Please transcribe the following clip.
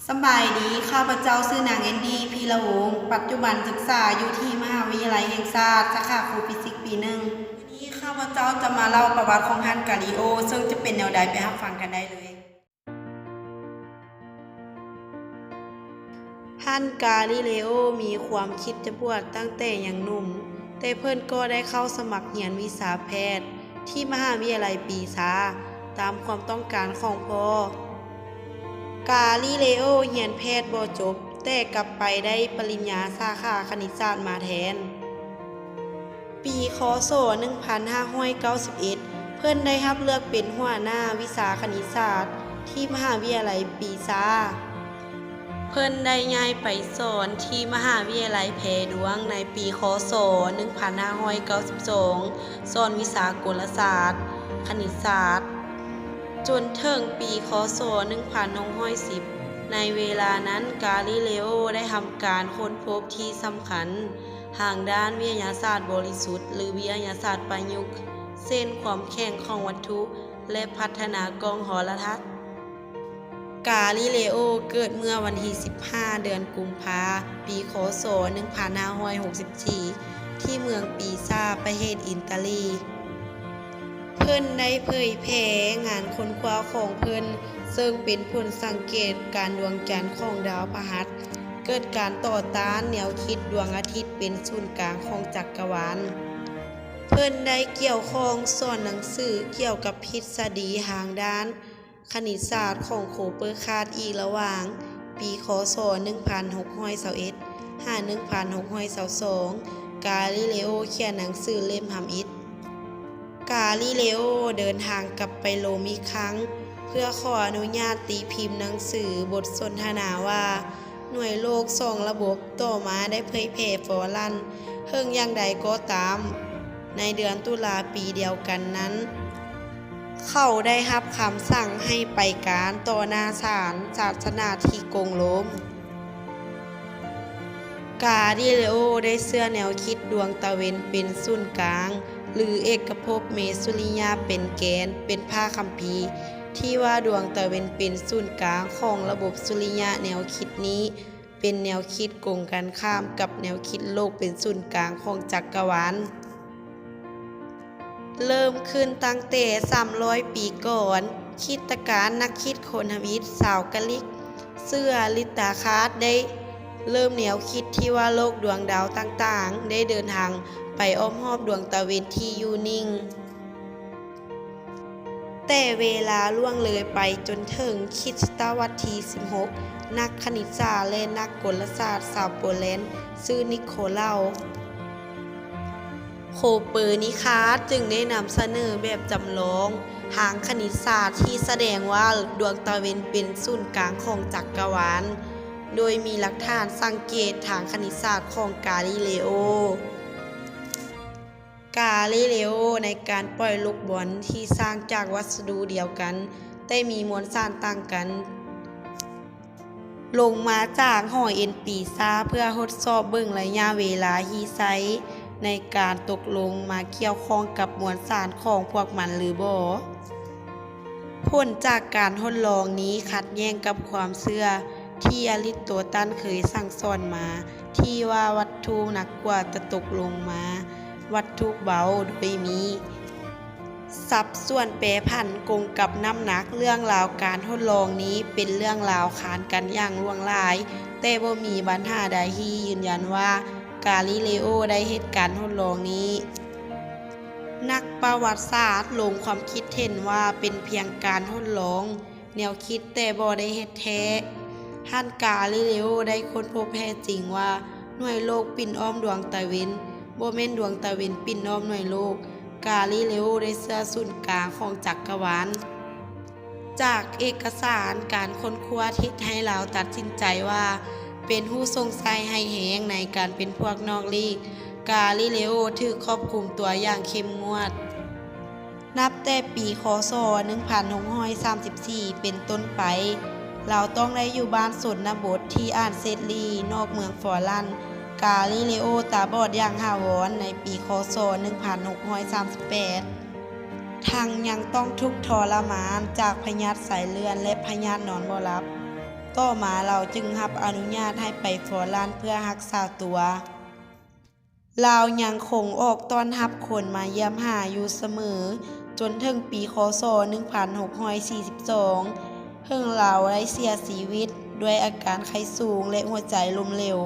ສະບາຍດີ, ຂ້າພະເຈົ້າຊື່ນາງ ແອນດີ້ ພີລະວົງ, ປັດຈຸບັນສຶກສາຢູ່ທີ່ມະຫາວິທະຍາໄລແຫ່ງຊາດ ສາຂາຄູຟິຊິກປີໜຶ່ງ. ມື້ນີ້ຂ້າພະເຈົ້າຈະມາເລົ່າປະຫວັດຂອງທ່ານກາລີໂອ, ເຊິ່ງຈະເປັນແນວໃດ ໄປຮັບຟັງກັນໄດ້ເລີຍ. ທ່ານກາລີເລໂອມີຄວາມຄິດຈະບວດຕັ້ງແຕ່ຍັງໜຸ່ມ, ແຕ່ເພິ່ນກໍໄດ້ເຂົ້າສະໝັກຮຽນວິຊາແພດທີ່ມະຫາວິທະຍາໄລປີຊາ ຕາມຄວາມຕ້ອງການຂອງພໍ່. ກາລີເລໂອຮຽນແພດບໍ່ຈົບ, ແຕ່ກັບໄປໄດ້ປະລິນຍາສາຂາຄະນິດສາດມາແທນ. ປີ ຄ.ສ. ໜຶ່ງພັນຫ້າຮ້ອຍເກົ້າສິບເອັດ ເພິ່ນໄດ້ຮັບເລືອກເປັນຫົວໜ້າວິຊາຄະນິດສາດທີ່ມະຫາວິທະຍາໄລປີຊາ. ເພິ່ນໄດ້ຍ້າຍໄປສອນທີ່ມະຫາວິທະຍາໄລແພດວງໃນປີ ຄ.ສ. ໜຶ່ງພັນຫ້າຮ້ອຍເກົ້າສິບສອງ ສອນວິຊາກົນລະສາດ, ຄະນິດສາດ ຈົນເຖິງປີ ຄ.ສ. ໜຶ່ງພັນຫົກຮ້ອຍສິບ. ໃນເວລານັ້ນ ກາລີເລໂອໄດ້ທຳການຄົ້ນພົບທີ່ສຳຄັນທາງດ້ານວິທະຍາສາດບໍລິສຸດ ຫຼື ວິທະຍາສາດປະຍຸກ, ເຊັ່ນ ຄວາມແຂງຂອງວັດຖຸ ແລະ ພັດທະນາກ້ອງໂທລະທັດ. ກາລີເລໂອເກີດເມື່ອວັນທີສິບຫ້າ ເດືອນກຸມພາ ປີ ຄ.ສ. ໜຶ່ງພັນຫ້າຮ້ອຍຫົກສິບສີ່ ທີ່ເມືອງປີຊາ ປະເທດອີຕາລີ. ເພິ່ນໄດ້ເຜີຍແຜ່ງານຄົ້ນຄວ້າຂອງເພິ່ນ ເຊິ່ງເປັນຜົນສັງເກດການດວງຈັນຂອງດາວພະຫັດ ເກີດການຕໍ່ຕ້ານແນວຄິດດວງອາທິດເປັນສູນກາງຂອງຈັກກະວານ. ເພິ່ນໄດ້ກ່ຽວຂ້ອງສອນໜັງສືກ່ຽວກັບທິດສະດີທາງດ້ານຄະນິດສາດຂອງໂຄເປີຄາດອີກລະຫວ່າງປີ ຄ.ສ. ໜຶ່ງພັນຫົກຮ້ອຍຊາວເອັດ ຫາ ໜຶ່ງພັນຫົກຮ້ອຍຊາວສອງ ກາລີເລໂອຂຽນໜັງສືເຫຼັ້ມທຳອິດ. ກາລີເລໂອເດີນທາງກັບໄປໂລມອີກຄັ້ງ ເພື່ອຂໍອະນຸຍາດຕີພິມໜັງສືບົດສົນທະນາວ່າ ໜ່ວຍໂລກສອງລະບົບ ຕໍ່ມາໄດ້ເຜີຍແຜ່ຟອລັນ. ເຖິງຢ່າງໃດກໍຕາມ, ໃນເດືອນຕຸລາປີດຽວກັນນັ້ນ, ເຂົາໄດ້ຮັບຄຳສັ່ງໃຫ້ໄປການຕໍ່ໜ້າສານສາສະໜາທີ່ກຸງໂລມ. ກາລີເລໂອໄດ້ເຊື່ອແນວຄິດດວງຕາເວັນເປັນສູນກາງ ຫຼື ເອກະພົບເມສຸລິຍະເປັນແກນ, ເປັນພະຄຳພີທີ່ວ່າດວງຕາເວັນເປັນສູນກາງຂອງລະບົບສຸລິຍະ. ແນວຄິດນີ້ເປັນແນວຄິດກົງກັນຂ້າມກັບແນວຄິດໂລກເປັນສູນກາງຂອງຈັກກະວານ. ເລີ່ມຂຶ້ນຕັ້ງແຕ່ສາມຮ້ອຍປີກ່ອນ, ຄຣິສຕະການ ນັກຄິດຄົ້ນທຳອິດຊາວກະລິກ ເຊື່ອລິດຕາຄາດ ໄດ້ເລີ່ມແນວຄິດທີ່ວ່າໂລກດວງດາວຕ່າງໆ ໄດ້ເດີນທາງໄປອ້ອມຮອບດວງຕາເວັນທີ່ຢູ່ນິ່ງ. ແຕ່ເວລາລ່ວງເລີຍໄປຈົນເຖິງຄຣິສຕະວັດທີສິບຫົກ, ນັກຄະນິດສາດ ແລະ ນັກກົນລະສາດຊາວໂປແລນ ຊື່ນິໂຄລາວ ໂຄເປີນິຄາສ ຈຶ່ງໄດ້ນຳສະເໜີແບບຈຳລອງທາງຄະນິດສາດທີ່ສະແດງວ່າດວງຕາເວັນເປັນສູນກາງຂອງຈັກກະວານ, ໂດຍມີຫຼັກຖານສັງເກດທາງຄະນິດສາດຂອງກາລີເລໂອ. ກາລີເລໂອໃນການປ່ອຍລູກບອນທີ່ສ້າງຈາກວັດສະດຸດຽວກັນ ແຕ່ມີມວນສານຕ່າງກັນ ລົງມາຈາກຫໍເອັນປີຊາ ເພື່ອທົດສອບເບິ່ງໄລຍະເວລາທີ່ໃຊ້ໃນການຕົກລົງມາກ່ຽວຂ້ອງກັບມວນສານຂອງພວກມັນຫຼືບໍ່. ຜົນຈາກການທົດລອງນີ້ຂັດແຍ້ງກັບຄວາມເຊື່ອທີ່ອາລິສໂຕຕັນເຄີຍສັ່ງສອນມາ ທີ່ວ່າວັດຖຸໜັກກວ່າຈະຕົກລົງມາວັດຖຸເບົາ ໂດຍມີສັດສ່ວນແປຜັນກົງກັບນ້ຳໜັກ. ເລື່ອງລາວການທົດລອງນີ້ເປັນເລື່ອງລາວຄານກັນຢ່າງຫຼວງຫຼາຍ, ແຕ່ບໍ່ມີບັນຫາໃດທີ່ຢືນຢັນວ່າກາລີເລໂອໄດ້ເຮັດການທົດລອງນີ້. ນັກປະຫວັດສາດລົງຄວາມຄິດເຫັນວ່າເປັນພຽງການທົດລອງແນວຄິດ ແຕ່ບໍ່ໄດ້ເຮັດແທ້. ທ່ານກາລີເລໂອໄດ້ຄົ້ນພົບແທ້ຈິງວ່າໜ່ວຍໂລກປິ່ນອ້ອມດວງຕາເວັນ, ບໍ່ແມ່ນດວງຕາເວັນປິ່ນອ້ອມໜ່ວຍໂລກ. ກາລີເລໂອໄດ້ເຊື່ອສູນກາງຂອງຈັກກະວານ. ຈາກເອກະສານການຄົ້ນຄວ້າເຮັດໃຫ້ລາວຕັດສິນໃຈວ່າເປັນຜູ້ຊົງໃຊ້ຮ້າຍແຮງໃນການເປັນພວກນອກລີກ. ກາລີເລໂອຖືກຄວບຄຸມຕົວຢ່າງເຂັ້ມງວດ. ນັບແຕ່ປີ ຄ.ສ. ໜຶ່ງພັນຫົກຮ້ອຍສາມສິບສີ່ ເປັນຕົ້ນໄປ, ລາວຕ້ອງໄດ້ຢູ່ບ້ານຊົນນະບົດທີ່ອານເຊດລີ ນອກເມືອງຟອລັນ. ກາລີເລໂອຕາບອດຢ່າງຖາວອນໃນປີ ຄ.ສ. ໜຶ່ງພັນຫົກຮ້ອຍສາມສິບແປດ. ທັງຍັງຕ້ອງທຸກທໍລະມານຈາກພະຍາດໄສ້ເລື່ອນ ແລະ ພະຍາດນອນບໍ່ຫຼັບ. ຕໍ່ມາລາວຈຶ່ງຮັບອະນຸຍາດໃຫ້ໄປຟໍລານເພື່ອຮັກສາຕົວ. ລາວຍັງຄົງອອກຕ້ອນຮັບຄົນມາຢ້ຽມຫາຢູ່ສະເໝີ ຈົນເຖິງປີ ຄ.ສ. ໜຶ່ງພັນຫົກຮ້ອຍສີ່ສິບສອງ ເຖິງລາວໄດ້ເສຍຊີວິດດ້ວຍອາການໄຂ້ສູງ ແລະ ຫົວໃຈລົ້ມເຫຼວ.